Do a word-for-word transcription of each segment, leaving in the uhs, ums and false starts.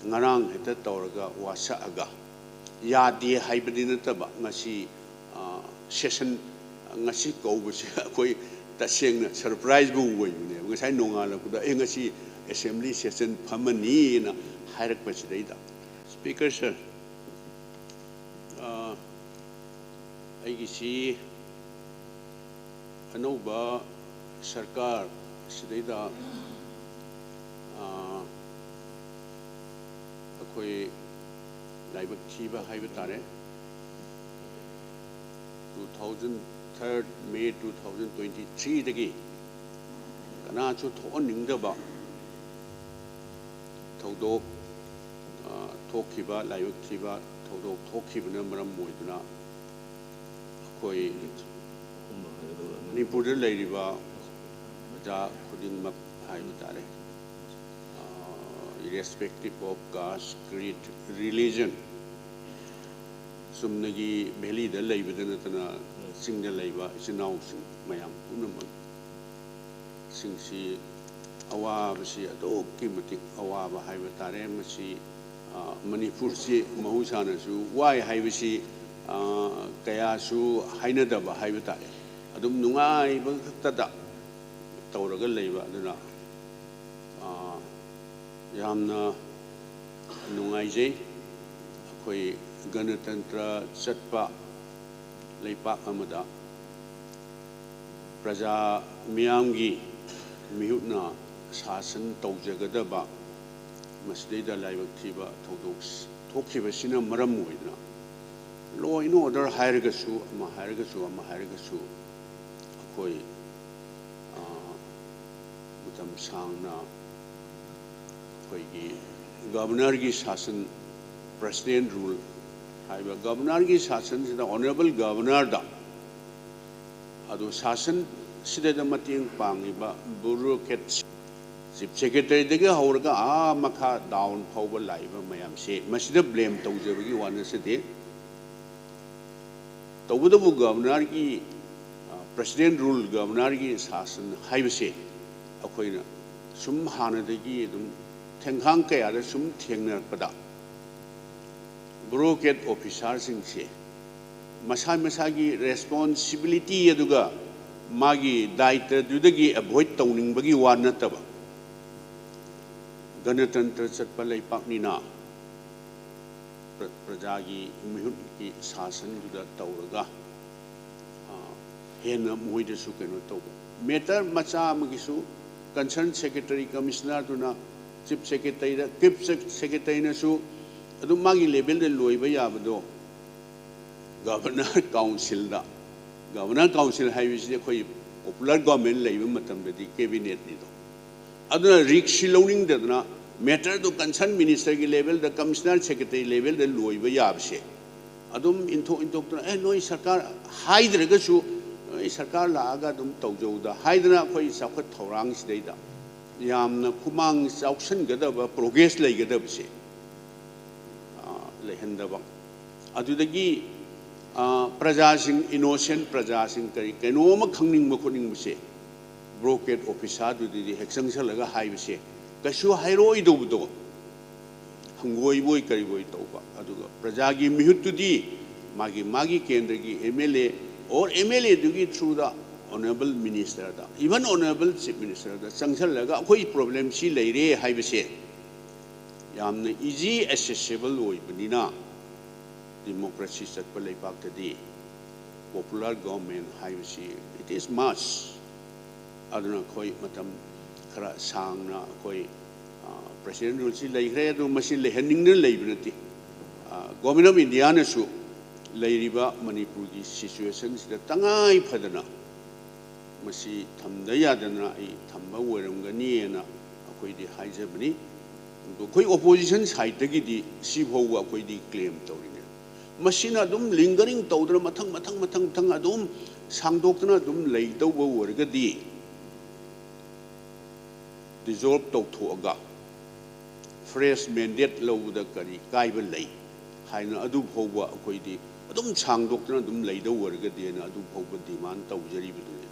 ꯉꯔꯥꯡ ꯍꯦꯛꯇ ꯇꯧꯔꯒ ꯋꯥꯁꯛꯑꯒ ꯌꯥꯗꯦ ꯍꯥꯏꯕꯗꯤ ꯅꯠꯇꯕ, ꯉꯁꯤ, ꯑ, session ꯉꯁꯤ ꯀꯧꯕꯁꯦ ꯑꯩꯈꯣꯏ ꯇꯁꯦꯡꯅ surprise ꯕꯨ ꯑꯣꯏꯕꯅꯦꯕ꯫ ꯉꯁꯥꯏ ꯅꯣꯡꯉꯥꯜꯂꯛꯄꯗ, "ꯑꯦ, ꯉꯁꯤ assembly session ꯐꯝꯃꯅꯤꯅ" ꯍꯥꯏꯔꯛꯄꯁꯤꯗꯩꯗ꯫ Speaker sir, ꯑ, ꯑꯩꯒꯤꯁꯤ ꯑꯅꯧꯕ ꯁꯔꯀꯥꯔ ꯁꯤꯗꯩꯗ, ꯑ, ꯑꯩꯈꯣꯏ ꯂꯥꯏꯕꯛ ꯊꯤꯕ ꯍꯥꯏꯕ ꯇꯥꯔꯦ, two thousand three May two thousand twenty three ꯗꯒꯤ ꯀꯅꯥꯁꯨ ꯊꯣꯛꯍꯟꯅꯤꯡꯗꯕ ꯊꯧꯗꯣꯛ, ꯑ, ꯊꯣꯛꯈꯤꯕ, ꯂꯥꯏꯕꯛ ꯊꯤꯕ ꯊꯧꯗꯣꯛ ꯊꯣꯛꯈꯤꯕꯅ ꯃꯔꯝ ꯑꯣꯏꯗꯨꯅ ꯑꯩꯈꯣꯏ ꯃꯅꯤꯄꯨꯔꯗ ꯂꯩꯔꯤꯕ ꯄ꯭ꯔꯖꯥ ꯈꯨꯗꯤꯡꯃꯛ ꯍꯥꯏꯕ ꯇꯥꯔꯦ, ꯑ, irrespective of caste, creed, religion, ꯆꯨꯝꯅꯒꯤ valley ꯗ ꯂꯩꯕꯗ ꯅꯠꯇꯅ ꯆꯤꯡꯗ ꯂꯩꯕ ꯏꯆꯤꯟ ꯏꯅꯥꯎꯁꯤꯡ ꯃꯌꯥꯝ ꯄꯨꯝꯅꯃꯛ ꯁꯤꯡꯁꯤ ꯑꯋꯥꯕꯁꯤ ꯑꯗꯨꯛꯀꯤ ꯃꯇꯤꯛ ꯑꯋꯥꯕ ꯍꯥꯏꯕ ꯇꯥꯔꯦ꯫ ꯃꯁꯤ, ꯑ, ꯃꯅꯤꯄꯨꯔꯁꯤ ꯃꯍꯧꯁꯥꯅꯁꯨ ꯋꯥꯏ ꯍꯥꯏꯕꯁꯤ, ꯑ, ꯀꯌꯥꯁꯨ ꯍꯥꯏꯅꯗꯕ ꯍꯥꯏꯕ ꯇꯥꯔꯦ꯫ ꯑꯗꯨꯝ ꯅꯨꯡꯉꯥꯏꯕ ꯈꯛꯇꯗ ꯇꯧꯔꯒ ꯂꯩꯕ꯫ ꯑꯗꯨꯅ, ꯑ, ꯌꯥꯝꯅ ꯅꯨꯡꯉꯥꯏꯖꯩ꯫ ꯑꯩꯈꯣꯏ ꯒꯅꯇꯟꯇ꯭ꯔ ꯆꯠꯄ ꯂꯩꯄꯥꯛ ꯑꯃꯗ ꯄ꯭ꯔꯖꯥ ꯃꯤꯌꯥꯝꯒꯤ ꯃꯤꯍꯨꯠꯅ ꯁꯥꯁꯟ ꯇꯧꯖꯒꯗꯕ ꯃꯁꯤꯗꯩꯗ ꯂꯥꯏꯕꯛ ꯊꯤꯕ ꯊꯧꯗꯣꯛ ꯊꯣꯛꯈꯤꯕꯁꯤꯅ ꯃꯔꯝ ꯑꯣꯏꯗꯨꯅ, law and order ꯍꯥꯏꯔꯒꯁꯨ, ꯑꯃ ꯍꯥꯏꯔꯒꯁꯨ, ꯑꯃ ꯍꯥꯏꯔꯒꯁꯨ, ꯑꯩꯈꯣꯏ, ꯑ, ꯃꯇꯝ ꯁꯥꯡꯅ ꯑꯩꯈꯣꯏꯒꯤ ꯒꯕꯔꯅꯔꯒꯤ ꯁꯥꯁꯟ, president rule ꯍꯥꯏꯕ ꯒꯕꯔꯅꯔꯒꯤ ꯁꯥꯁꯟꯁꯤꯗ, honourable ꯒꯕꯔꯅꯔꯗ, ꯑꯗꯨ ꯁꯥꯁꯟꯁꯤꯗ ꯃꯇꯦꯡ ꯄꯥꯡꯉꯤꯕ bureaucrats, chief secretary ꯗꯒꯤ ꯍꯧꯔꯒ ꯑꯥ ꯃꯈꯥ down ꯐꯥꯎꯕ ꯂꯥꯛꯏꯕ ꯃꯌꯥꯝꯁꯦ, ꯃꯁꯤꯗ blame ꯇꯧꯖꯕꯒꯤ ꯋꯥ ꯅꯠꯆꯗꯦ꯫ ꯇꯧꯕꯇꯕꯨ ꯒꯕꯔꯅꯔꯒꯤ, ꯑ, president rule, ꯒꯕꯔꯅꯔꯒꯤ ꯁꯥꯁꯟ ꯍꯥꯏꯕꯁꯦ ꯑꯩꯈꯣꯏꯅ ꯁꯨꯝ ꯍꯥꯟꯅꯗꯒꯤ ꯑꯗꯨꯝ ꯊꯦꯡꯈꯥꯡ ꯀꯌꯥꯗ ꯁꯨꯝ ꯊꯦꯡꯅꯔꯛꯄꯗ, ꯕ꯭ꯌꯨꯔꯣꯀ꯭ꯔꯦꯠ ꯑꯣꯐꯤꯁꯥꯔꯁꯤꯡꯁꯦ ꯃꯁꯥ ꯃꯁꯥꯒꯤ ꯔꯦꯁꯄꯣꯟꯁꯤꯕꯤꯂꯤꯇꯤ ꯑꯗꯨꯒ ꯃꯥꯒꯤ ꯗꯥꯏꯇꯗꯨꯗꯒꯤ ꯑꯦꯚꯣꯏꯗ ꯇꯧꯅꯤꯡꯕꯒꯤ ꯋꯥ ꯅꯠꯇꯕ, ꯒꯅꯇꯟꯇ꯭ꯔ ꯆꯠꯄ ꯂꯩꯄꯥꯛꯅꯤꯅ ꯄ꯭ꯔ- ꯄ꯭ꯔꯖꯥꯒꯤ ꯃꯤꯍꯨꯠꯀꯤ ꯁꯥꯁꯟꯗꯨꯗ ꯇꯧꯔꯒ, ꯑ, ꯍꯦꯟꯅ ꯃꯣꯏꯗꯁꯨ ꯀꯩꯅꯣ ꯇꯧꯕ꯫ ꯃꯦꯇꯔ ꯃꯆꯥ ꯑꯃꯒꯤꯁꯨ ꯀꯟꯁꯔꯟ ꯁꯦꯀ꯭ꯔꯦꯇꯔꯤ ꯀꯃꯤꯁꯅꯔꯗꯨꯅ, ꯆꯤꯐ ꯁꯦꯀ꯭ꯔꯦꯇꯔꯤꯗ, ꯆꯤꯐ ꯁꯦꯀ꯭ꯔꯦꯇꯔꯤꯅꯁꯨ ꯑꯗꯨꯝ ꯃꯥꯒꯤ ꯂꯦꯚꯦꯜꯗ ꯂꯣꯏꯕ ꯌꯥꯕꯗꯣ ꯒꯚꯔꯅꯔ ꯀꯥꯎꯟꯁꯤꯜꯗ, ꯒꯚꯔꯅꯔ ꯀꯥꯎꯟꯁꯤꯜ ꯍꯥꯏꯕꯁꯤꯗꯤ ꯑꯩꯈꯣꯏ ꯄꯣꯄꯨꯂꯔ ꯒꯣꯚꯔꯟꯃꯦꯟ ꯂꯩꯕ ꯃꯇꯝꯗꯗꯤ ꯀꯦꯕꯤꯅꯦꯠꯅꯤꯗꯣ꯫ ꯑꯗꯨꯅ ꯔꯤꯛꯁꯁꯤ ꯂꯧꯅꯤꯡꯗꯗꯅ ꯃꯦꯇꯔꯗꯨ ꯀꯟꯁꯔꯟ ꯃꯤꯅꯤꯁꯇꯔꯒꯤ ꯂꯦꯚꯦꯜꯗ, ꯀꯃꯤꯁꯅꯔ ꯁꯦꯀ꯭ꯔꯦꯇꯔꯤ ꯂꯦꯚꯦꯜꯗ ꯂꯣꯏꯕ ꯌꯥꯕꯁꯦ ꯑꯗꯨꯝ ꯏꯟꯊꯣꯛ ꯏꯟꯊꯣꯛꯇꯅ, "ꯑꯦ, ꯅꯣꯏ ꯁꯔꯀꯥꯔ" ꯍꯥꯏꯗ꯭ꯔꯒꯁꯨ, "ꯅꯣꯏ ꯁꯔꯀꯥꯔ ꯂꯥꯛꯑꯒ ꯑꯗꯨꯝ ꯇꯧꯖꯧꯗ" ꯍꯥꯏꯗꯅ ꯑꯩꯈꯣꯏ ꯆꯥꯎꯈꯠ ꯊꯧꯔꯥꯡꯁꯤꯗꯩꯗ ꯌꯥꯝꯅ ꯈꯨꯃꯥꯡ ꯆꯥꯎꯁꯟꯒꯗꯕ, ꯄ꯭ꯔꯣꯒ꯭ꯔꯦꯁ ꯂꯩꯒꯗꯕꯁꯦ, ꯑ, ꯂꯩꯍꯟꯗꯕ꯫ ꯑꯗꯨꯗꯒꯤ, ꯑ, ꯄ꯭ꯔꯖꯥꯁꯤꯡ, ꯏꯅꯣꯁꯦꯟ ꯄ꯭ꯔꯖꯥꯁꯤꯡ ꯀꯔꯤ ꯀꯩꯅꯣ ꯑꯃ ꯈꯪꯅꯤꯡꯕ ꯈꯣꯠꯅꯤꯡꯕꯁꯦ ꯕ꯭ꯌꯨꯔꯣꯀ꯭ꯔꯦꯠ ꯑꯣꯐꯤꯁꯥꯔꯗꯨꯗꯗꯤ ꯍꯦꯛ ꯆꯪꯁꯜꯂꯒ ꯍꯥꯏꯕꯁꯦ ꯀꯩꯁꯨ ꯍꯥꯏꯔꯛꯑꯣꯏꯗꯧꯕꯗꯣ, ꯍꯪꯒꯣꯏꯕꯣꯏ ꯀꯔꯤꯕꯣꯏ ꯇꯧꯕ꯫ ꯑꯗꯨꯒ ꯄ꯭ꯔꯖꯥꯒꯤ ꯃꯤꯍꯨꯠꯇꯨꯗꯤ ꯃꯥꯒꯤ, ꯃꯥꯒꯤ ꯀꯦꯟꯗ꯭ꯔꯒꯤ M L A or M L ꯑꯦꯗꯨꯒꯤ through the honourable ministerꯗ, even honourable chief ministerꯗ ꯆꯪꯁꯜꯂꯒ ꯑꯩꯈꯣꯏ ꯄ꯭ꯔꯣꯕ꯭ꯂꯦꯝ ꯁꯤ ꯂꯩꯔꯦ ꯍꯥꯏꯕꯁꯦ ꯌꯥꯝꯅ ꯏꯖꯤ ꯑꯦꯁꯦꯁꯤꯕꯜ ꯑꯣꯏꯕꯅꯤꯅ, ꯗꯤꯃꯣꯀ꯭ꯔꯦꯁꯤ ꯆꯠꯄ ꯂꯩꯕꯥꯛꯇꯗꯤ ꯄꯣꯄꯨꯂꯔ ꯒꯣꯚꯔꯟꯃꯦꯟ ꯍꯥꯏꯕꯁꯤ it is must꯫ ꯑꯗꯨꯅ ꯑꯩꯈꯣꯏ ꯃꯇꯝ ꯈꯔ ꯁꯥꯡꯅ ꯑꯩꯈꯣꯏ, ꯑ, ꯄ꯭ꯔꯁꯤꯗꯦꯟ ꯔꯨꯜꯁꯤ ꯂꯩꯈ꯭ꯔꯦ, ꯑꯗꯨ ꯃꯁꯤ ꯂꯩꯍꯟꯅꯤꯡꯗꯅ ꯂꯩꯕ ꯅꯠꯇꯦ꯫ ꯑ, ꯒꯣꯚꯔꯟꯃꯦꯟ ꯑꯣꯐ ꯏꯟꯗꯤꯌꯥꯅꯁꯨ ꯂꯩꯔꯤꯕ ꯃꯅꯤꯄꯨꯔꯒꯤ ꯁꯤꯆꯨꯋꯦꯁꯟꯁꯤꯗ ꯇꯉꯥꯏ ꯐꯗꯅ ꯃꯁꯤ ꯊꯝꯗ ꯌꯥꯗꯅ ꯑꯩ ꯊꯝꯕ ꯑꯣꯏꯔꯝꯒꯅꯤꯅ ꯑꯩꯈꯣꯏꯗꯤ ꯍꯥꯏꯖꯕꯅꯤ꯫ ꯑꯗꯣ ꯑꯩꯈꯣꯏ ꯑꯣꯄꯣꯖꯤꯁꯟ ꯁꯥꯏꯠꯇꯒꯤꯗꯤ ꯁꯤꯐꯥꯎꯕ ꯑꯩꯈꯣꯏꯗꯤ ꯀ꯭ꯂꯦꯝ ꯇꯧꯔꯤꯅꯦ꯫ ꯃꯁꯤꯅ ꯑꯗꯨꯝ ꯂꯤꯡꯒꯔꯤꯡ ꯇꯧꯗꯅ ꯃꯊꯪ, ꯃꯊꯪ, ꯃꯊꯪ, ꯃꯊꯪ ꯑꯗꯨꯝ ꯁꯥꯡꯗꯣꯛꯇꯅ ꯑꯗꯨꯝ ꯂꯩꯗꯧꯕ ꯑꯣꯏꯔꯒꯗꯤ, ꯗꯤꯖꯣꯜꯕ ꯇꯧꯊꯣꯛꯑꯒ ꯐ꯭ꯔꯦꯁ ꯃꯦꯟꯗꯦꯠ ꯂꯧꯕꯗ ꯀꯔꯤ ꯀꯥꯏꯕ ꯂꯩ ꯍꯥꯏꯅ ꯑꯗꯨ ꯐꯥꯎꯕ ꯑꯩꯈꯣꯏꯗꯤ ꯑꯗꯨꯝ ꯁꯥꯡꯗꯣꯛꯇꯅ ꯑꯗꯨꯝ ꯂꯩꯗꯧ ꯑꯣꯏꯔꯒꯗꯤꯅ ꯑꯗꯨ ꯐꯥꯎꯕ ꯗꯤꯃꯥꯟ ꯇꯧꯖꯔꯤꯕꯗꯨꯅꯤ꯫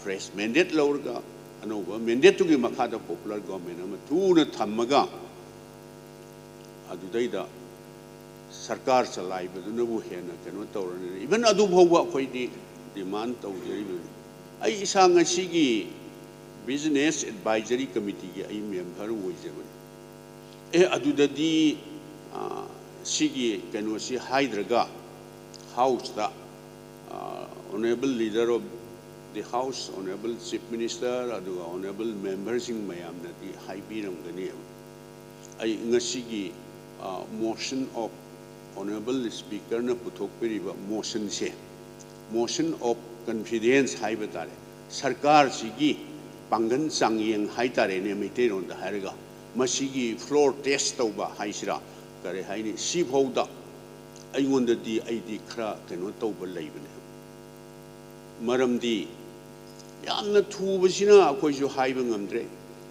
ꯐ꯭ꯔꯦꯁ ꯃꯦꯟꯗꯦꯠ ꯂꯧꯔꯒ ꯑꯅꯧꯕ ꯃꯦꯟꯗꯦꯠꯇꯨꯒꯤ ꯃꯈꯥꯗ ꯄꯣꯄꯨꯂꯔ ꯒꯣꯚꯔꯟꯃꯦꯟ ꯑꯃ ꯊꯨꯅ ꯊꯝꯃꯒ ꯑꯗꯨꯗꯩꯗ ꯁꯔꯀꯥꯔ ꯆꯂꯥꯏꯕꯗꯨꯅꯕꯨ ꯍꯦꯟꯅ ꯀꯩꯅꯣ ꯇꯧꯔꯅꯤ꯫ ꯏꯚꯟ ꯑꯗꯨ ꯐꯥꯎꯕ ꯑꯩꯈꯣꯏꯗꯤ ꯗꯤꯃꯥꯟ ꯇꯧꯖꯔꯤꯕꯅꯤ꯫ ꯑꯩ ꯏꯁꯥ ꯉꯁꯤꯒꯤ ꯕꯤꯖꯤꯅꯦꯁ ꯑꯦꯗꯚꯥꯏꯖꯔꯤ ꯀꯃꯤꯇꯤꯒꯤ ꯑꯩ ꯃꯦꯝꯕꯔ ꯑꯣꯏꯖꯕꯅꯤ꯫ ꯑꯦ, ꯑꯗꯨꯗꯗꯤ, ꯑ, ꯁꯤꯒꯤ ꯀꯩꯅꯣꯁꯤ ꯍꯥꯏꯗ꯭ꯔꯒ ꯍꯥꯎꯁꯇ, ꯑ, Honourable Leader of the House, Honourable Chief Minister, ꯑꯗꯨꯒ Honourable ꯃꯦꯝꯕꯔꯁꯤꯡ ꯃꯌꯥꯝꯅꯗꯤ ꯍꯥꯏꯕꯤꯔꯝꯒꯅꯦꯕ꯫ ꯑꯩ ꯉꯁꯤꯒꯤ, ꯑ, motion of Honourable Speakerꯅ ꯄꯨꯊꯣꯛꯄꯤꯔꯤꯕ motionꯁꯦ, motion of confidence ꯍꯥꯏꯕ ꯇꯥꯔꯦ, ꯁꯔꯀꯥꯔꯁꯤꯒꯤ ꯄꯥꯡꯒꯜ ꯆꯥꯡꯌꯦꯡ ꯍꯥꯏ ꯇꯥꯔꯦꯅꯦ, ꯃꯩꯇꯩꯂꯣꯟꯗ ꯍꯥꯏꯔꯒ, ꯃꯁꯤꯒꯤ floor test ꯇꯧꯕ ꯍꯥꯏꯁꯤꯔꯥ, ꯀꯔꯤ ꯍꯥꯏꯅꯤ, ꯁꯤꯐꯥꯎꯗ ꯑꯩꯉꯣꯟꯗꯗꯤ, ꯑꯩꯗꯤ ꯈꯔ ꯀꯩꯅꯣ ꯇꯧꯕ ꯂꯩꯕꯅꯦ꯫ ꯃꯔꯝꯗꯤ ꯌꯥꯝꯅ ꯊꯨꯕꯁꯤꯅ ꯑꯩꯈꯣꯏꯁꯨ ꯍꯥꯏꯕ ꯉꯝꯗ꯭ꯔꯦ,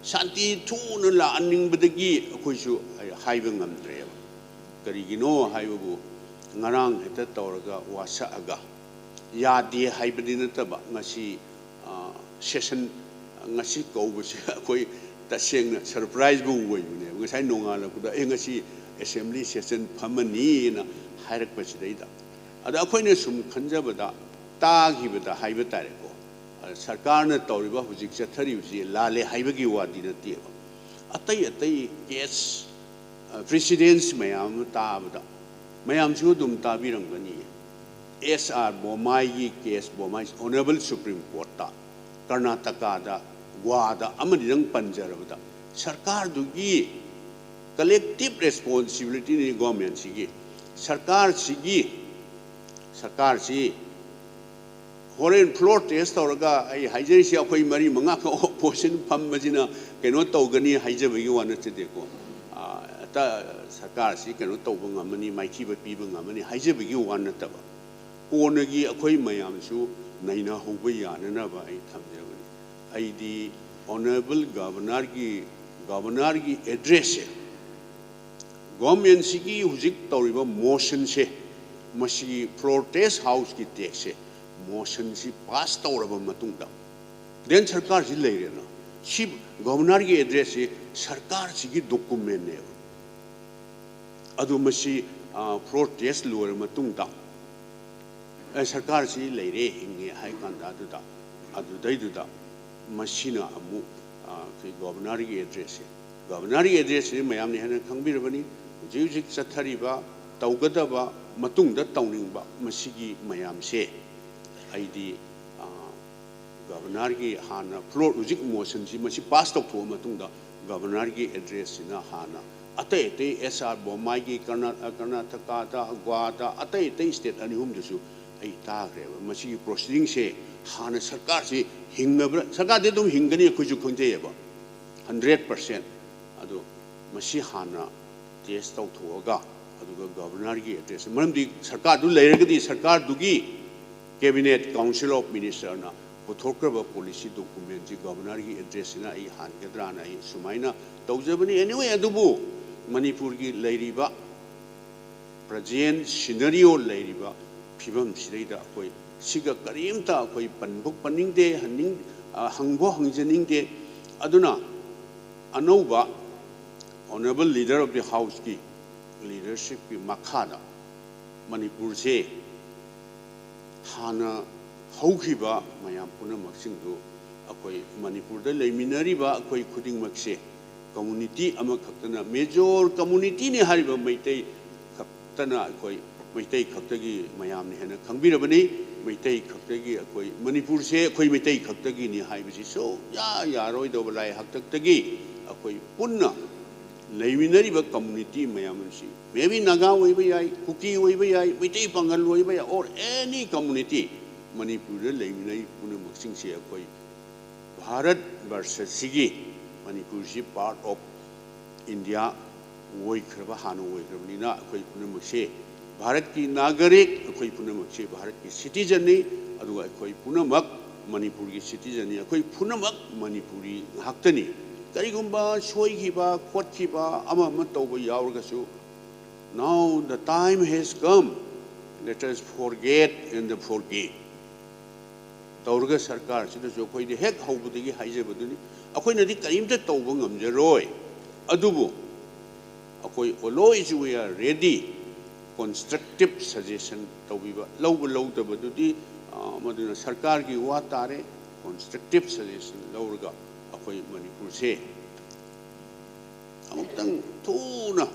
ꯁꯥꯟꯇꯤ ꯊꯨꯅ ꯂꯥꯛꯍꯟꯅꯤꯡꯕꯗꯒꯤ ꯑꯩꯈꯣꯏꯁꯨ ꯍꯥꯏꯕ ꯉꯝꯗ꯭ꯔꯦꯕ꯫ ꯀꯔꯤꯒꯤꯅꯣ ꯍꯥꯏꯕꯕꯨ, ꯉꯔꯥꯡ ꯍꯦꯛꯇ ꯇꯧꯔꯒ ꯋꯥꯁꯛꯑꯒ ꯌꯥꯗꯦ ꯍꯥꯏꯕꯗꯤ ꯅꯠꯇꯕ, ꯉꯁꯤ, ꯑ, ꯁꯦꯁꯟ ꯉꯁꯤ ꯀꯧꯕꯁꯦ ꯑꯩꯈꯣꯏ ꯇꯁꯦꯡꯅ ꯁꯔꯄ꯭ꯔꯥꯏꯖꯕꯨ ꯑꯣꯏꯕꯅꯦꯕ꯫ ꯉꯁꯥꯏ ꯅꯣꯡꯉꯥꯜꯂꯛꯄꯗ, "ꯑꯦ, ꯉꯁꯤ ꯑꯦꯁꯦꯝꯕ꯭ꯂꯤ ꯁꯦꯁꯟ ꯐꯝꯃꯅꯤꯅ" ꯍꯥꯏꯔꯛꯄꯁꯤꯗꯩꯗ, ꯑꯗ ꯑꯩꯈꯣꯏꯅ ꯁꯨꯝ ꯈꯟꯖꯕꯗ, ꯇꯥꯈꯤꯕꯗ ꯍꯥꯏꯕ ꯇꯥꯔꯦꯀꯣ, ꯑ, ꯁꯔꯀꯥꯔꯅ ꯇꯧꯔꯤꯕ, ꯍꯧꯖꯤꯛ ꯆꯠꯊꯔꯤꯕꯁꯤ ꯂꯥꯜꯂꯦ ꯍꯥꯏꯕꯒꯤ ꯋꯥꯗꯤ ꯅꯠꯇꯦꯕ꯫ ꯑꯇꯩ ꯑꯇꯩ ꯀꯦꯁ, ꯑ, ꯄ꯭ꯔꯤꯁꯤꯗꯦꯟꯁ ꯃꯌꯥꯝ ꯑꯃ ꯇꯥꯕꯗ, ꯃꯌꯥꯝꯁꯨ ꯑꯗꯨꯝ ꯇꯥꯕꯤꯔꯝꯒꯅꯤ꯫ ꯑꯦꯁ ꯑꯥꯔ ꯕꯣꯃꯥꯏꯒꯤ ꯀꯦꯁ, ꯕꯣꯃꯥꯏ Honourable Supreme Courtꯇ, ꯀꯔꯅꯥꯇꯀꯥꯗ, ꯒꯣꯋꯥꯗ ꯑꯃꯅꯤꯗꯪ ꯄꯟꯖꯔꯕꯗ, ꯁꯔꯀꯥꯔꯗꯨꯒꯤ collective responsibilityꯅꯤ ꯒꯣꯚꯔꯟꯃꯦꯟꯁꯤꯒꯤ꯫ ꯁꯔꯀꯥꯔꯁꯤꯒꯤ, ꯁꯔꯀꯥꯔꯁꯤ ꯍꯣꯔꯦꯟ floor test ꯇꯧꯔꯒ, ꯑꯩ ꯍꯥꯏꯖꯔꯤꯁꯤ, ꯑꯩꯈꯣꯏ ꯃꯔꯤ ꯃꯉꯥꯈꯛ opposition ꯐꯝꯕꯁꯤꯅ ꯀꯩꯅꯣ ꯇꯧꯒꯅꯤ ꯍꯥꯏꯖꯕꯒꯤ ꯋꯥ ꯅꯠꯆꯗꯦꯀꯣ꯫ ꯑ, ꯍꯦꯛꯇ ꯁꯔꯀꯥꯔꯁꯤ ꯀꯩꯅꯣ ꯇꯧꯕ ꯉꯝꯃꯅꯤ, ꯃꯥꯏꯊꯤꯕ ꯄꯤꯕ ꯉꯝꯃꯅꯤ ꯍꯥꯏꯖꯕꯒꯤ ꯋꯥ ꯅꯠꯇꯕ, ꯀꯣꯟꯅꯒꯤ ꯑꯩꯈꯣꯏ ꯃꯌꯥꯝꯁꯨ ꯅꯩꯅꯍꯧꯕ ꯌꯥꯅꯅꯕ ꯑꯩ ꯊꯝꯖꯕꯅꯤ꯫ ꯑꯩꯗꯤ Honourable Governorꯒꯤ, Governorꯒꯤ addressꯁꯦ, ꯒꯣꯚꯔꯟꯃꯦꯟꯁꯤꯒꯤ ꯍꯧꯖꯤꯛ ꯇꯧꯔꯤꯕ motionꯁꯦ, ꯃꯁꯤꯒꯤ floor test, Houseꯀꯤ testꯁꯦ, motionꯁꯤ pass ꯇꯧꯔꯕ ꯃꯇꯨꯡꯗ, ꯗꯦꯟ ꯁꯔꯀꯥꯔꯁꯤ ꯂꯩꯔꯦꯅ꯫ ꯁꯤ ꯒꯣꯕꯔꯅꯔꯒꯤ ꯑꯦꯗ꯭ꯔꯦꯁꯁꯤ ꯁꯔꯀꯥꯔꯁꯤꯒꯤ ꯗꯣꯀꯨꯃꯦꯟꯅꯦꯕ꯫ ꯑꯗꯨ ꯃꯁꯤ ꯐ꯭ꯂꯣꯔ ꯇꯦꯁ ꯂꯣꯏꯔ ꯃꯇꯨꯡꯗ, ꯑꯦ, ꯁꯔꯀꯥꯔꯁꯤ ꯂꯩꯔꯦ, ꯍꯤꯡꯉꯦ ꯍꯥꯏ ꯀꯥꯟꯗ ꯑꯗꯨꯗ, ꯑꯗꯨꯗꯩꯗꯨꯗ ꯃꯁꯤꯅ ꯑꯃꯨꯛ, ꯑ, ꯑꯩꯈꯣꯏ ꯒꯣꯕꯔꯅꯔꯒꯤ ꯑꯦꯗ꯭ꯔꯦꯁꯁꯦ, ꯒꯣꯕꯔꯅꯔꯒꯤ ꯑꯦꯗ꯭ꯔꯦꯁꯁꯤ ꯃꯌꯥꯝꯅ ꯍꯦꯟꯅ ꯈꯪꯕꯤꯔꯕꯅꯤ꯫ ꯍꯧꯖꯤꯛ ꯍꯧꯖꯤꯛ ꯆꯠꯊꯔꯤꯕ, ꯇꯧꯒꯗꯕ, ꯃꯇꯨꯡꯗ ꯇꯧꯅꯤꯡꯕ ꯃꯁꯤꯒꯤ ꯃꯌꯥꯝꯁꯦ ꯑꯩꯗꯤ, ꯑ, ꯒꯣꯕꯔꯅꯔꯒꯤ ꯍꯥꯟꯅ ꯐ꯭ꯂꯣꯔ, ꯍꯧꯖꯤꯛ ꯃꯣꯁꯟꯁꯤ ꯃꯁꯤ ꯄꯥꯁ ꯇꯧꯊꯣꯛꯑ ꯃꯇꯨꯡꯗ ꯒꯣꯕꯔꯅꯔꯒꯤ ꯑꯦꯗ꯭ꯔꯦꯁꯁꯤꯅ ꯍꯥꯟꯅ ꯑꯇꯩ ꯑꯇꯩ ꯑꯦꯁ ꯑꯥꯔ ꯕꯣꯝꯃꯥꯏꯒꯤ ꯀꯔꯅꯥ-, ꯀꯔꯅꯥꯇꯀꯥꯗ, ꯒꯣꯋꯥꯗ, ꯑꯇꯩ ꯑꯇꯩ ꯁ꯭ꯇꯦꯠ ꯑꯅꯤ ꯑꯍꯨꯝꯗꯁꯨ ꯑꯩ ꯇꯥꯈ꯭ꯔꯦꯕ꯫ ꯃꯁꯤꯒꯤ ꯄ꯭ꯔꯣꯁꯤꯗꯤꯡꯁꯦ ꯍꯥꯟꯅ ꯁꯔꯀꯥꯔꯁꯤ ꯍꯤꯡꯉꯕ꯭ꯔꯥ? ꯁꯔꯀꯥꯔꯗꯤ ꯑꯗꯨꯝ ꯍꯤꯡꯒꯅꯤ, ꯑꯩꯈꯣꯏꯁꯨ ꯈꯪꯖꯩꯑꯕ, ꯍꯟꯗ꯭ꯔꯦꯠ ꯄꯥꯔꯁꯦꯟ꯫ ꯑꯗꯣ ꯃꯁꯤ ꯍꯥꯟꯅ ꯇꯦꯁ ꯇꯧꯊꯣꯛꯑꯒ, ꯑꯗꯨꯒ ꯒꯣꯕꯔꯅꯔꯒꯤ ꯑꯦꯗ꯭ꯔꯦꯁ, ꯃꯔꯝꯗꯤ ꯁꯔꯀꯥꯔꯗꯨ ꯂꯩꯔꯒꯗꯤ ꯁꯔꯀꯥꯔꯗꯨꯒꯤ ꯀꯦꯕꯤꯅꯦꯠ, ꯀꯥꯎꯟꯁꯤꯜ ꯑꯣꯐ ꯃꯤꯅꯤꯁꯇꯔꯅ ꯄꯨꯊꯣꯛꯈ꯭ꯔꯕ ꯄꯣꯂꯤꯁꯤ ꯗꯣꯀꯨꯃꯦꯟꯁꯤ ꯒꯣꯕꯔꯅꯔꯒꯤ ꯑꯦꯗ꯭ꯔꯦꯁꯁꯤꯅ ꯑꯩ ꯍꯥꯟꯒꯗ꯭ꯔꯥꯅ ꯑꯩ ꯁꯨꯃꯥꯏꯅ ꯇꯧꯖꯕꯅꯤ꯫ Anyway, ꯑꯗꯨꯕꯨ ꯃꯅꯤꯄꯨꯔꯒꯤ ꯂꯩꯔꯤꯕ ꯄ꯭ꯔꯖꯦꯟ ꯁꯤꯅꯔꯤꯑꯣ, ꯂꯩꯔꯤꯕ ꯐꯤꯕꯝꯁꯤꯗꯩꯗ ꯑꯩꯈꯣꯏ ꯁꯤꯒ ꯀꯔꯤꯝꯇ ꯑꯩꯈꯣꯏ ꯄꯟꯕꯨ ꯄꯟꯅꯤꯡꯗꯦ, ꯍꯟꯅꯤꯡ-, ꯑ, ꯍꯪꯕꯨ ꯍꯪꯖꯅꯤꯡꯗꯦ꯫ ꯑꯗꯨꯅ ꯑꯅꯧꯕ Honourable Leader of the Houseꯀꯤ leadershipꯀꯤ ꯃꯈꯥꯗ ꯃꯅꯤꯄꯨꯔꯁꯦ ꯍꯥꯟꯅ ꯍꯧꯈꯤꯕ ꯃꯌꯥꯝ ꯄꯨꯝꯅꯃꯛꯁꯤꯡꯗꯨ ꯑꯩꯈꯣꯏ ꯃꯅꯤꯄꯨꯔꯗ ꯂꯩꯃꯤꯟꯅꯔꯤꯕ ꯑꯩꯈꯣꯏ ꯈꯨꯗꯤꯡꯃꯛꯁꯦ community ꯑꯃꯈꯛꯇꯅ, major communityꯅꯤ ꯍꯥꯏꯔꯤꯕ ꯃꯩꯇꯩ ꯈꯛꯇꯅ, ꯑꯩꯈꯣꯏ ꯃꯩꯇꯩ ꯈꯛꯇꯒꯤ ꯃꯌꯥꯝꯅ ꯍꯦꯟꯅ ꯈꯪꯕꯤꯔꯕꯅꯤ꯫ ꯃꯩꯇꯩ ꯈꯛꯇꯒꯤ, ꯑꯩꯈꯣꯏ ꯃꯅꯤꯄꯨꯔꯁꯦ ꯑꯩꯈꯣꯏ ꯃꯩꯇꯩ ꯈꯛꯇꯒꯤꯅꯤ ꯍꯥꯏꯕꯁꯤ ꯁꯨꯡꯌꯥ ꯌꯥꯔꯣꯏꯗꯧꯕ ꯂꯥꯏ꯫ ꯍꯥꯛꯇꯛꯇꯒꯤ ꯑꯩꯈꯣꯏ ꯄꯨꯟꯅ ꯂꯩꯃꯤꯟꯅꯔꯤꯕ community ꯃꯌꯥꯝ ꯑꯁꯤ, maybe ꯅꯥꯒꯥ ꯑꯣꯏꯕ ꯌꯥꯏ, ꯀꯨꯀꯤ ꯑꯣꯏꯕ ꯌꯥꯏ, ꯃꯩꯇꯩ ꯄꯥꯉꯜ ꯑꯣꯏꯕ ꯌꯥꯏ, or any community, ꯃꯅꯤꯄꯨꯔꯗ ꯂꯩꯃꯤꯟꯅꯔꯤ ꯄꯨꯝꯅꯃꯛꯁꯤꯡꯁꯦ ꯑꯩꯈꯣꯏ ꯚꯥꯔꯠ ꯕꯔꯁꯁꯤꯒꯤ, ꯃꯅꯤꯄꯨꯔꯁꯤ part of India ꯑꯣꯏꯈ꯭ꯔꯕ, ꯍꯥꯟꯅ ꯑꯣꯏꯈ꯭ꯔꯕꯅꯤꯅ ꯑꯩꯈꯣꯏ ꯄꯨꯝꯅꯃꯛꯁꯦ ꯚꯥꯔꯠꯀꯤ ꯅꯥꯒꯔꯤꯛ, ꯑꯩꯈꯣꯏ ꯄꯨꯝꯅꯃꯛꯁꯦ ꯚꯥꯔꯠꯀꯤ citizenꯅꯤ, ꯑꯗꯨꯒ ꯑꯩꯈꯣꯏ ꯄꯨꯝꯅꯃꯛ ꯃꯅꯤꯄꯨꯔꯒꯤ citizenꯅꯤ, ꯑꯩꯈꯣꯏ ꯄꯨꯝꯅꯃꯛ ꯃꯅꯤꯄꯨꯔꯤ ꯉꯥꯛꯇꯅꯤ꯫ ꯀꯔꯤꯒꯨꯝꯕ ꯁꯣꯏꯈꯤꯕ ꯈꯣꯠꯈꯤꯕ ꯑꯃ ꯑꯃ ꯇꯧꯕ ꯌꯥꯎꯔꯒꯁꯨ, now the time has come, let us forget and forgive꯫ ꯇꯧꯔꯒ ꯁꯔꯀꯥꯔꯁꯤꯗꯁꯨ ꯑꯩꯈꯣꯏꯗꯤ ꯍꯦꯛ ꯍꯧꯕꯗꯒꯤ ꯍꯥꯏꯖꯕꯗꯨꯅꯤ, ꯑꯩꯈꯣꯏꯅꯗꯤ ꯀꯔꯤꯝꯇ ꯇꯧꯕ ꯉꯝꯖꯔꯣꯏ꯫ ꯑꯗꯨꯕꯨ ꯑꯩꯈꯣꯏ always we are ready, constructive suggestion ꯇꯧꯕꯤꯕ, ꯂꯧꯕ ꯂꯧꯗꯕꯗꯨꯗꯤ, ꯑ, ꯃꯗꯨꯅ ꯁꯔꯀꯥꯔꯒꯤ ꯋꯥ ꯇꯥꯔꯦ꯫ Constructive suggestion ꯂꯧꯔꯒ ꯑꯩꯈꯣꯏ ꯃꯅꯤꯄꯨꯔꯁꯦ ꯑꯃꯨꯛꯇꯪ ꯊꯨꯅ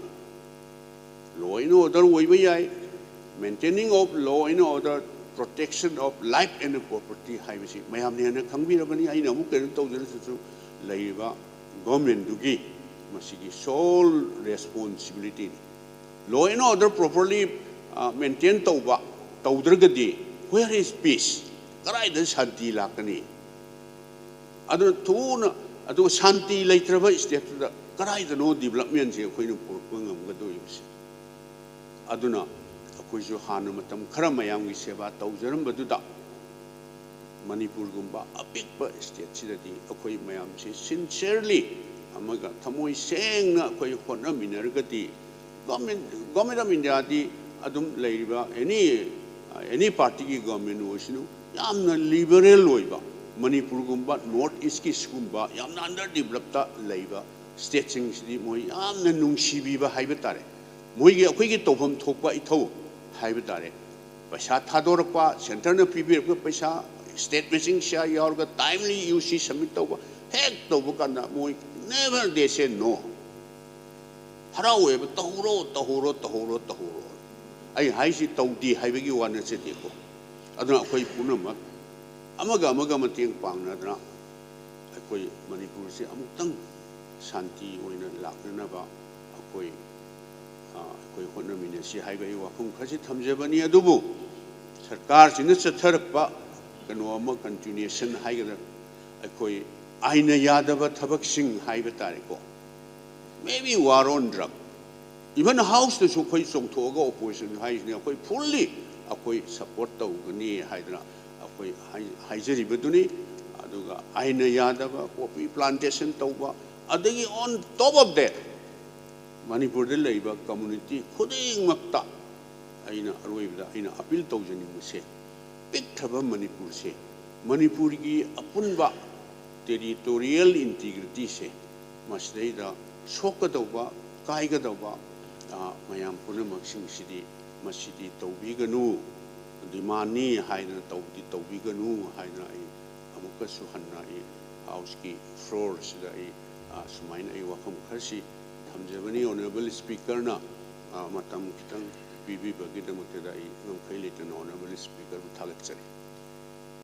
law and order ꯑꯣꯏꯕ ꯌꯥꯏ, maintaining of law and order, protection of life and property ꯍꯥꯏꯕꯁꯤ ꯃꯌꯥꯝꯅ ꯍꯦꯟꯅ ꯈꯪꯕꯤꯔꯕꯅꯤ꯫ ꯑꯩꯅ ꯑꯃꯨꯛ ꯀꯩꯅꯣ ꯇꯧꯖꯔꯁꯨ ꯂꯩꯔꯤꯕ governmentꯗꯨꯒꯤ ꯃꯁꯤꯒꯤ sole responsibilityꯅꯤ꯫ Law and order properly, ꯑ, maintain ꯇꯧꯕ, ꯇꯧꯗ꯭ꯔꯒꯗꯤ where is peace? ꯀꯗꯥꯏꯗ ꯁꯥꯟꯇꯤ ꯂꯥꯛꯀꯅꯤ? ꯑꯗꯨꯅ ꯊꯨꯅ, ꯑꯗꯨꯒ ꯁꯥꯟꯇꯤ ꯂꯩꯇ꯭ꯔꯕ stateꯇꯨꯗ ꯀꯗꯥꯏꯗꯅꯣ developmentꯁꯦ ꯑꯩꯈꯣꯏꯅ ꯄꯨꯔꯛꯄ ꯉꯝꯒꯗꯧꯔꯤꯕꯁꯦ? ꯑꯗꯨꯅ ꯑꯩꯈꯣꯏꯁꯨ ꯍꯥꯟꯅ ꯃꯇꯝ ꯈꯔ ꯃꯌꯥꯝꯒꯤ ꯁꯦꯕꯥ ꯇꯧꯖꯔꯝꯕꯗꯨꯗ ꯃꯅꯤꯄꯨꯔꯒꯨꯝꯕ ꯑꯄꯤꯛꯄ stateꯁꯤꯗꯗꯤ ꯑꯩꯈꯣꯏ ꯃꯌꯥꯝꯁꯤ sincerely ꯑꯃꯒ ꯊꯃꯣꯏ ꯁꯦꯡꯅ ꯑꯩꯈꯣꯏ ꯍꯣꯠꯅꯃꯤꯟꯅꯔꯒꯗꯤ, government, Government of Indiaꯗꯤ ꯑꯗꯨꯝ ꯂꯩꯔꯤꯕ any, any partyꯒꯤ government ꯑꯣꯏꯁꯅꯨ, ꯌꯥꯝꯅ liberal ꯑꯣꯏꯕ, ꯃꯅꯤꯄꯨꯔꯒꯨꯝꯕ North Eastꯀꯤ ꯁꯤꯒꯨꯝꯕ ꯌꯥꯝꯅ underdevelopedꯇ ꯂꯩꯕ stateꯁꯤꯡꯁꯤꯗꯤ ꯃꯣꯏ ꯌꯥꯝꯅ ꯅꯨꯡꯁꯤꯕꯤꯕ ꯍꯥꯏꯕ ꯇꯥꯔꯦ꯫ ꯃꯣꯏꯒꯤ, ꯑꯩꯈꯣꯏꯒꯤ ꯇꯧꯐꯝ ꯊꯣꯛꯄ ꯏꯊꯧ ꯍꯥꯏꯕ ꯇꯥꯔꯦ꯫ ꯄꯩꯁꯥ ꯊꯥꯗꯣꯔꯛꯄ, centreꯅ ꯄꯤꯕꯤꯔꯛꯄ ꯄꯩꯁꯥ, state ꯃꯁꯤꯡ share ꯌꯥꯎꯔꯒ timely UC submit ꯇꯧꯕ, ꯍꯦꯛ ꯇꯧꯕ ꯀꯥꯟꯗ ꯃꯣꯏ never they say no꯫ ꯍꯔꯥꯎꯋꯦꯕ, "ꯇꯧꯔꯣ, ꯇꯧꯍꯧꯔꯣ, ꯇꯧꯍꯧꯔꯣ, ꯇꯧꯍꯧꯔꯣ"꯫ ꯑꯩ ꯍꯥꯏꯁꯤ ꯇꯧꯗꯦ ꯍꯥꯏꯕꯒꯤ ꯋꯥ ꯅꯠꯆꯗꯦꯀꯣ꯫ ꯑꯗꯨꯅ ꯑꯩꯈꯣꯏ ꯄꯨꯝꯅꯃꯛ ꯑꯃꯒ ꯑꯃꯒ ꯃꯇꯦꯡ ꯄꯥꯡꯅꯗꯅ ꯑꯩꯈꯣꯏ ꯃꯅꯤꯄꯨꯔꯁꯤ ꯑꯃꯨꯛꯇꯪ ꯁꯥꯟꯇꯤ ꯑꯣꯏꯅ ꯂꯥꯛꯅꯅꯕ ꯑꯩꯈꯣꯏ, ꯑ, ꯑꯩꯈꯣꯏ ꯍꯣꯠꯅꯃꯤꯟꯅꯁꯤ ꯍꯥꯏꯕ ꯑꯩ ꯋꯥꯐꯝ ꯈꯔꯁꯤ ꯊꯝꯖꯕꯅꯤ꯫ ꯑꯗꯨꯕꯨ ꯁꯔꯀꯥꯔꯁꯤꯅ ꯆꯠꯊꯔꯛꯄ ꯀꯩꯅꯣ ꯑꯃ continuation ꯍꯥꯏꯒꯗ꯭ꯔꯥ, ꯑꯩꯈꯣꯏ ꯑꯥꯏꯟꯅ ꯌꯥꯗꯕ ꯊꯕꯛꯁꯤꯡ ꯍꯥꯏꯕ ꯇꯥꯔꯦꯀꯣ, maybe war on drug, even Houseꯇꯁꯨ ꯑꯩꯈꯣꯏ ꯆꯣꯡꯊꯣꯛꯑꯒ opposition ꯍꯥꯏꯁꯤꯅꯤ, ꯑꯩꯈꯣꯏ fully ꯑꯩꯈꯣꯏ support ꯇꯧꯒꯅꯤ ꯍꯥꯏꯗꯅ ꯑꯩꯈꯣꯏ ꯍꯥꯏ-, ꯍꯥꯏꯖꯔꯤꯕꯗꯨꯅꯤ꯫ ꯑꯗꯨꯒ ꯑꯥꯏꯟꯅ ꯌꯥꯗꯕ poppy plantation ꯇꯧꯕ, ꯑꯗꯒꯤ on top of that ꯃꯅꯤꯄꯨꯔꯗ ꯂꯩꯔꯤꯕ community ꯈꯨꯗꯤꯡꯃꯛꯇ ꯑꯩꯅ ꯑꯔꯣꯏꯕꯗ ꯑꯩꯅ appeal ꯇꯧꯖꯅꯤꯡꯕꯁꯦ, ꯄꯤꯛꯈ꯭ꯔꯕ ꯃꯅꯤꯄꯨꯔꯁꯦ ꯃꯅꯤꯄꯨꯔꯒꯤ ꯑꯄꯨꯟꯕ territorial integrityꯁꯦ ꯃꯁꯤꯗꯩꯗ ꯁꯣꯛꯀꯗꯧꯕ, ꯀꯥꯏꯒꯗꯧꯕ, ꯑ, ꯃꯌꯥꯝ ꯄꯨꯝꯅꯃꯛꯁꯤꯡꯁꯤꯗꯤ ꯃꯁꯤꯗꯤ ꯇꯧꯕꯤꯒꯅꯨ, demandꯅꯤ ꯍꯥꯏꯗꯅ ꯇꯧꯗꯤ ꯇꯧꯕꯤꯒꯅꯨ ꯍꯥꯏꯗꯅ ꯑꯩ ꯑꯃꯨꯛꯀꯁꯨ ꯍꯟꯅ ꯑꯩ Houseꯀꯤ floorꯁꯤꯗ ꯑꯩ, ꯑ, ꯁꯨꯃꯥꯏꯅ ꯑꯩ ꯋꯥꯐꯝ ꯈꯔꯁꯤ ꯊꯝꯖꯕꯅꯤ꯫ Honourable Speakerꯅ, ꯑ, ꯃꯇꯝ ꯈꯤꯇꯪ ꯄꯤꯕꯤꯕꯒꯤꯗꯃꯛꯇꯗ ꯑꯩ ꯉꯝꯈꯩ ꯂꯩꯇꯅ Honourable Speakerꯕꯨ ꯊꯥꯒꯠꯆꯔꯤ꯫